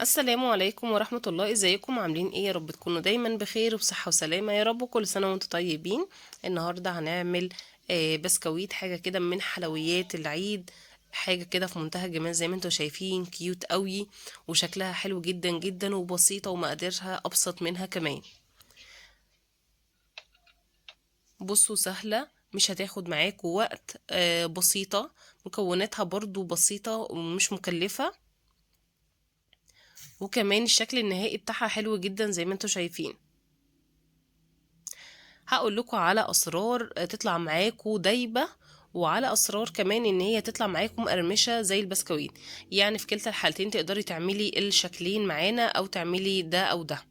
السلام عليكم ورحمة الله. ازيكم؟ عاملين ايه؟ يا رب تكونوا دايما بخير وبصحة وسلامة يا رب، وكل سنة وانتم طيبين. النهاردة هنعمل بسكويت، حاجة كده من حلويات العيد، حاجة كده في منتهى الجمال زي ما انتم شايفين، cute قوي وشكلها حلو جدا جدا وبسيطة ومقاديرها ابسط منها كمان. بصوا سهلة، مش هتاخد معاكوا وقت، بسيطة، مكوناتها برضو بسيطة ومش مكلفة، وكمان الشكل النهائي بتاعها حلو جدا زي ما انتم شايفين. هقول لكم على اسرار تطلع معاكم دايبه، وعلى اسرار كمان ان هي تطلع معاكم مقرمشه زي البسكويت. يعني في كلتا الحالتين تقدري تعملي الشكلين معانا، او تعملي ده او ده.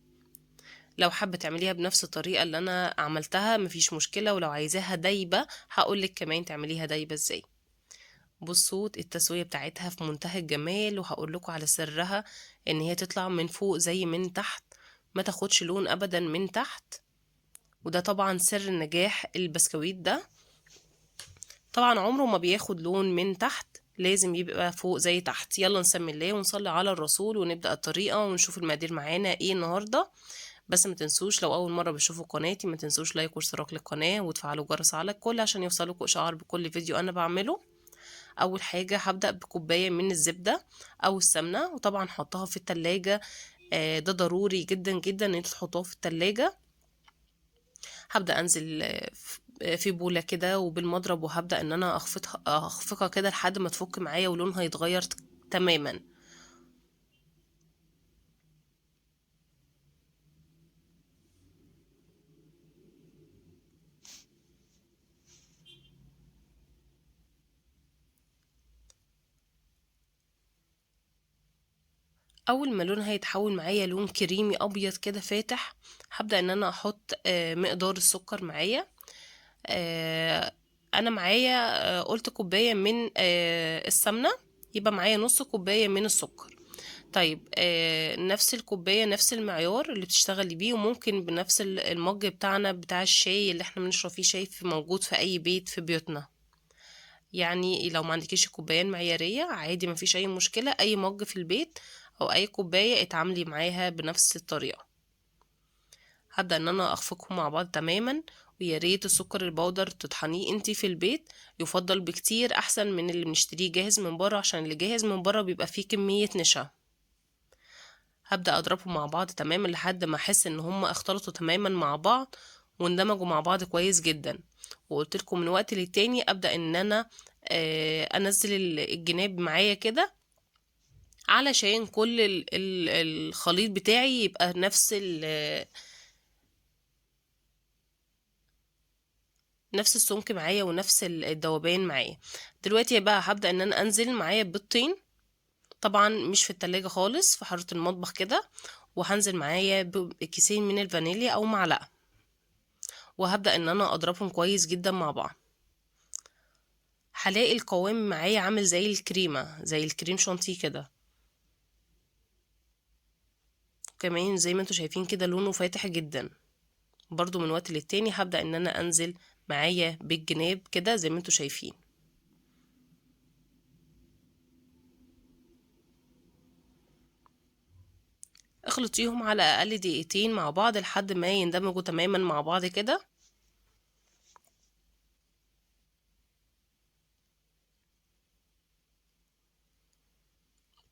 لو حابه تعمليها بنفس الطريقه اللي انا عملتها مفيش مشكله، ولو عايزاها دايبه هقول لك كمان تعمليها دايبه ازاي. بصوا التسويه بتاعتها في منتهى الجمال، وهقول لكم على سرها ان هي تطلع من فوق زي من تحت، ما تاخدش لون ابدا من تحت، وده طبعا سر نجاح البسكويت ده. طبعا عمره ما بياخد لون من تحت، لازم يبقى فوق زي تحت. يلا نسمي الله ونصلي على الرسول ونبدأ الطريقة ونشوف المقادير معانا ايه النهاردة. بس ما تنسوش لو اول مرة بتشوفوا قناتي ما تنسوش لايك واشتراك للقناة وتفعلوا جرس على الكل عشان يوصلكوا اشعار بكل فيديو انا بعمله. اول حاجة هبدأ بكوباية من الزبدة او السمنة، وطبعا حطها في التلاجة، ده ضروري جدا جدا ان انتوا تحطوها في التلاجة. هبدأ انزل في بولة كده وبالمضرب، وهبدأ ان انا اخفقها كده لحد ما تفك معايا ولونها يتغير تماما. اول ما لونها يتحول معايا لون كريمي ابيض كده فاتح، هبدأ ان انا احط مقدار السكر معايا. انا معايا، قلت كوباية من السمنة، يبقى معايا نص كوباية من السكر. نفس الكوباية نفس المعيار اللي بتشتغلي بيه، وممكن بنفس المج بتاعنا بتاع الشاي اللي احنا بنشرب فيه شاي، في موجود في اي بيت في بيوتنا. يعني لو ما عندكيش الكوباية المعيارية عادي مفيش اي مشكلة، اي مج في البيت او اي كوباية اتعاملي معاها بنفس الطريقة. هبدأ ان انا اخفقهم مع بعض تماما، ويا ريت السكر البودر تطحنيه انتي في البيت، يفضل بكتير احسن من اللي بنشتريه جاهز من بره، عشان اللي جاهز من بره بيبقى فيه كمية نشا. هبدأ اضربهم مع بعض تماما لحد ما احس ان هم اختلطوا تماما مع بعض واندمجوا مع بعض كويس جدا. وقلت لكم من وقت للتاني ابدأ ان انا، انزل الجناب معايا كده، علشان كل الخليط بتاعي يبقى نفس السمك معايا ونفس الذوبان معايا. دلوقتي بقى هبدأ ان انا انزل معايا بيضتين، طبعا مش في التلاجة خالص، في حرارة المطبخ كده، وهنزل معايا بكيسين من الفانيليا او معلقة، وهبدأ ان انا اضربهم كويس جدا مع بعض. هلاقي القوام معايا عامل زي الكريمة، زي الكريم شانتيه كده، كمان زي ما انتوا شايفين كده لونه فاتح جدا. برضو من وقت للتاني هبدأ ان انا انزل معايا بالجناب كده زي ما انتوا شايفين. اخلطيهم على اقل دقيقتين مع بعض لحد ما يندمجوا تماما مع بعض كده.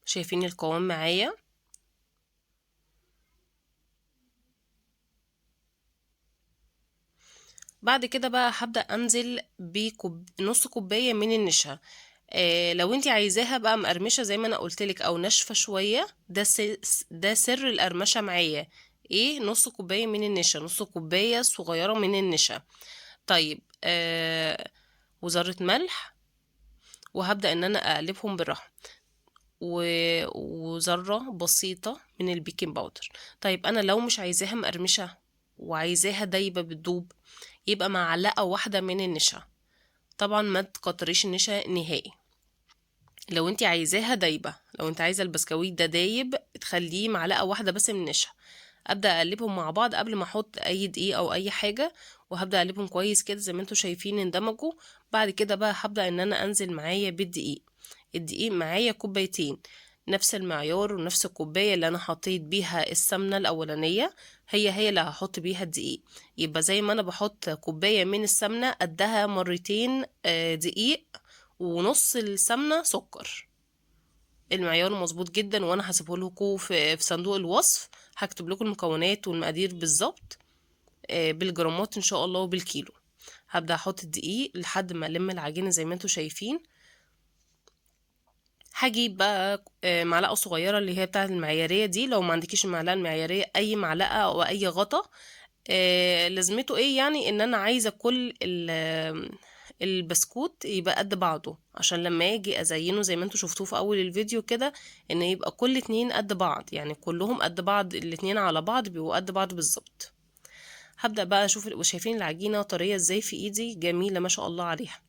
شايفين القوام معايا؟ بعد كده بقى هبدأ انزل نص كوباية من النشا. لو انتي عايزاها بقى مقرمشة زي ما انا قلتلك او ناشفة شوية، ده سر القرمشة معايا. ايه؟ نص كوباية من النشا، نص كوباية صغيرة من النشا. وذرة ملح، وهبدأ ان انا اقلبهم بالراحة، وذرة بسيطة من البيكنج باودر. انا لو مش عايزاها مقرمشة وعايزاها دايبة بتدوب، يبقى معلقة واحدة من النشا. طبعا ما تكتريش النشا نهائي. لو انت عايزاها دايبة، لو انت عايزة البسكويت ده دايب، تخليه معلقة واحدة بس من النشا. ابدأ اقلبهم مع بعض قبل ما احط اي دقيق او اي حاجة، وهبدأ اقلبهم كويس كده زي ما انتوا شايفين اندمجوا. بعد كده بقى هبدأ ان انا انزل معايا بالدقيق. الدقيق معايا كوبايتين، نفس المعيار ونفس الكوباية اللي انا حطيت بيها السمنة الاولانية هي اللي هحط بيها الدقيق. يبقى زي ما انا بحط كوباية من السمنة قدها مرتين دقيق، ونص السمنة سكر. المعيار مظبوط جدا، وانا هسيبه لكم في صندوق الوصف، هكتب لكم المكونات والمقادير بالظبط، بالجرامات ان شاء الله وبالكيلو. هبدأ احط الدقيق لحد ما الم العجينة زي ما انتم شايفين. هجيب بقى معلقة صغيرة اللي هي بتاعة المعيارية دي، لو ما عندكيش المعلقة المعيارية اي معلقة او اي غطا. لازمته ايه؟ يعني ان انا عايزة كل البسكوت يبقى قد بعضه، عشان لما اجي ازينه زي ما انتم شفتوه في اول الفيديو كده، ان يبقى كل اتنين قد بعض، يعني كلهم قد بعض، الاتنين على بعض بيبقوا قد بعض بالظبط. هبدأ بقى اشوف وشايفين العجينة طرية ازاي في ايدي، جميلة ما شاء الله عليها.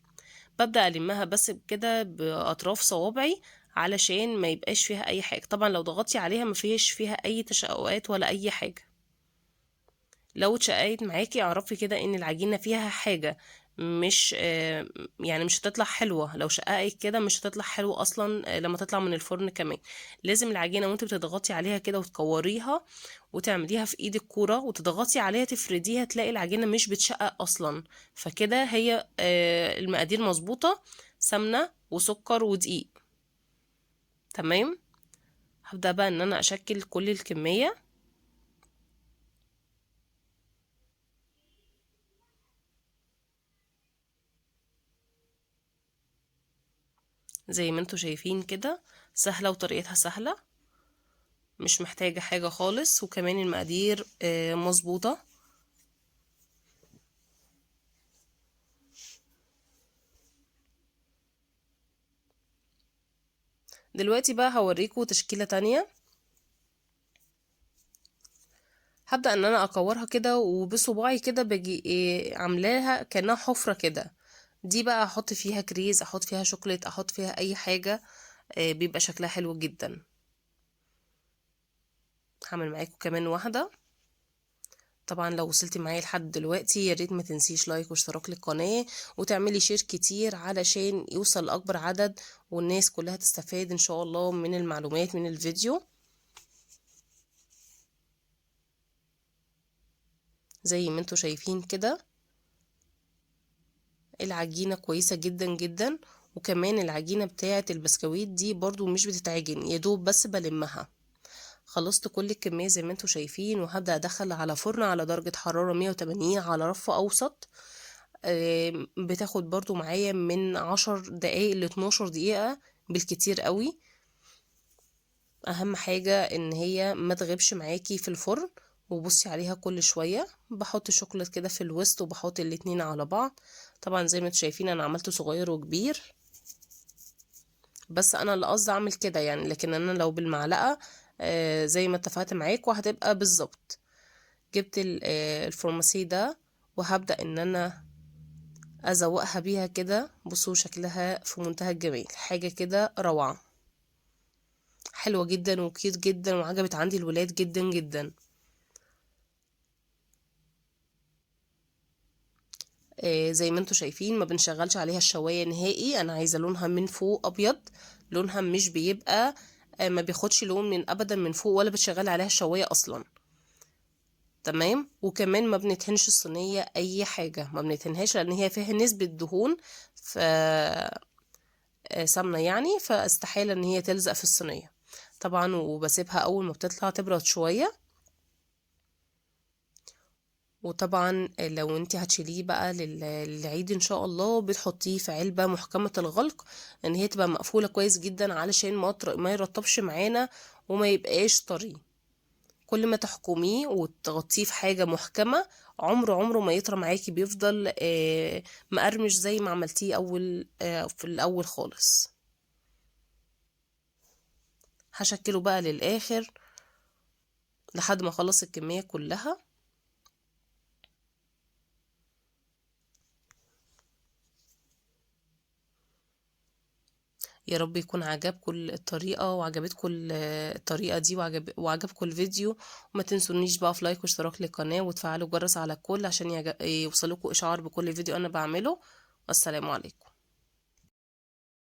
ببدأ المها بس كده باطراف صوابعي علشان ما يبقاش فيها اي حاجة. طبعا لو ضغطتي عليها ما فيش فيها اي تشققات ولا اي حاجة. لو اتشققت معاكي اعرفي كده ان العجينة فيها حاجة، مش، يعني مش هتطلع حلوة. لو شققت كده مش هتطلع حلوة اصلا، لما تطلع من الفرن. كمان لازم العجينة وانت بتضغطي عليها كده وتكوريها وتعمليها في ايدك كورة وتضغطي عليها تفرديها، تلاقي العجينة مش بتشقق اصلا. فكده هي، المقادير مظبوطة، سمنة وسكر ودقيق. تمام. هبدأ بقى ان انا اشكل كل الكمية. زي ما انتوا شايفين كده، سهلة وطريقتها سهلة، مش محتاجة حاجة خالص، وكمان المقادير مظبوطة. دلوقتي بقى هوريكم تشكيلة تانية. هبدأ ان انا اكورها كده، وبصباعي كده باجي عاملاها كأنها حفرة كده. دي بقى احط فيها كريز، احط فيها شوكليت، احط فيها اي حاجة، بيبقى شكلها حلو جدا. هعمل معاكم كمان واحدة. طبعا لو وصلتي معايا لحد دلوقتي يا ريت ما تنسيش like واشتراك للقناة، وتعملي share كتير علشان يوصل لأكبر عدد والناس كلها تستفاد ان شاء الله من المعلومات من الفيديو. زي ما انتوا شايفين كده العجينة كويسة جدا جدا، وكمان العجينة بتاعة البسكويت دي برضو مش بتتعجن، يا دوب بس بلمها. خلصت كل الكمية زي ما انتوا شايفين، وهبدأ ادخل على فرن على درجة حرارة 180 على رف اوسط. بتاخد برضو معايا من 10 دقايق ل 12 دقيقة بالكتير قوي. اهم حاجة ان هي ما تغيبش معاكي في الفرن، وبصي عليها كل شوية. بحط شوكولاتة كده في الوسط وبحط الاتنين على بعض. طبعا زي ما انتوا شايفين انا عملته صغير وكبير، بس انا اللي قصدي اعمل كده يعني، لكن انا لو بالمعلقة، زي ما اتفقت معاكم هتبقى بالظبط. جبت الفرماسي ده وهبدأ ان انا ازوقها بيها كده. بصوا شكلها في منتهى الجمال، حاجة كده روعة، حلوة جدا وكيوت جدا، وعجبت عندي الولاد جدا جدا. زي ما انتوا شايفين ما بنشغلش عليها الشواية نهائي، انا عايزة لونها من فوق ابيض، لونها مش بيبقى، ما بياخدش لون من ابدا من فوق، ولا بتشغل عليها الشواية اصلا. تمام. وكمان ما بنتهنش الصينية اي حاجة، ما بنتهنهاش لان هي فيها نسبة دهون سمنة يعني، فاستحالة ان هي تلزق في الصينية طبعا. وبسيبها اول ما بتطلع تبرد شوية. وطبعا لو انت هتشيليه بقى للعيد ان شاء الله بتحطيه في علبة محكمة الغلق، ان هي تبقى مقفولة كويس جدا علشان ما يرطبش معانا وما يبقاش طري. كل ما تحكميه وتغطيه في حاجة محكمة عمره ما يطرى معاكي، بيفضل مقرمش زي ما عملتيه في الاول خالص. هشكله بقى للاخر لحد ما اخلص الكمية كلها. يا رب يكون عجبكم الطريقة وعجبتكم الطريقة دي وعجبكم الفيديو. وما تنسونيش بقى في لايك واشتراك للقناة وتفعلوا الجرس على الكل عشان يوصلكوا إشعار بكل فيديو أنا بعمله. والسلام عليكم.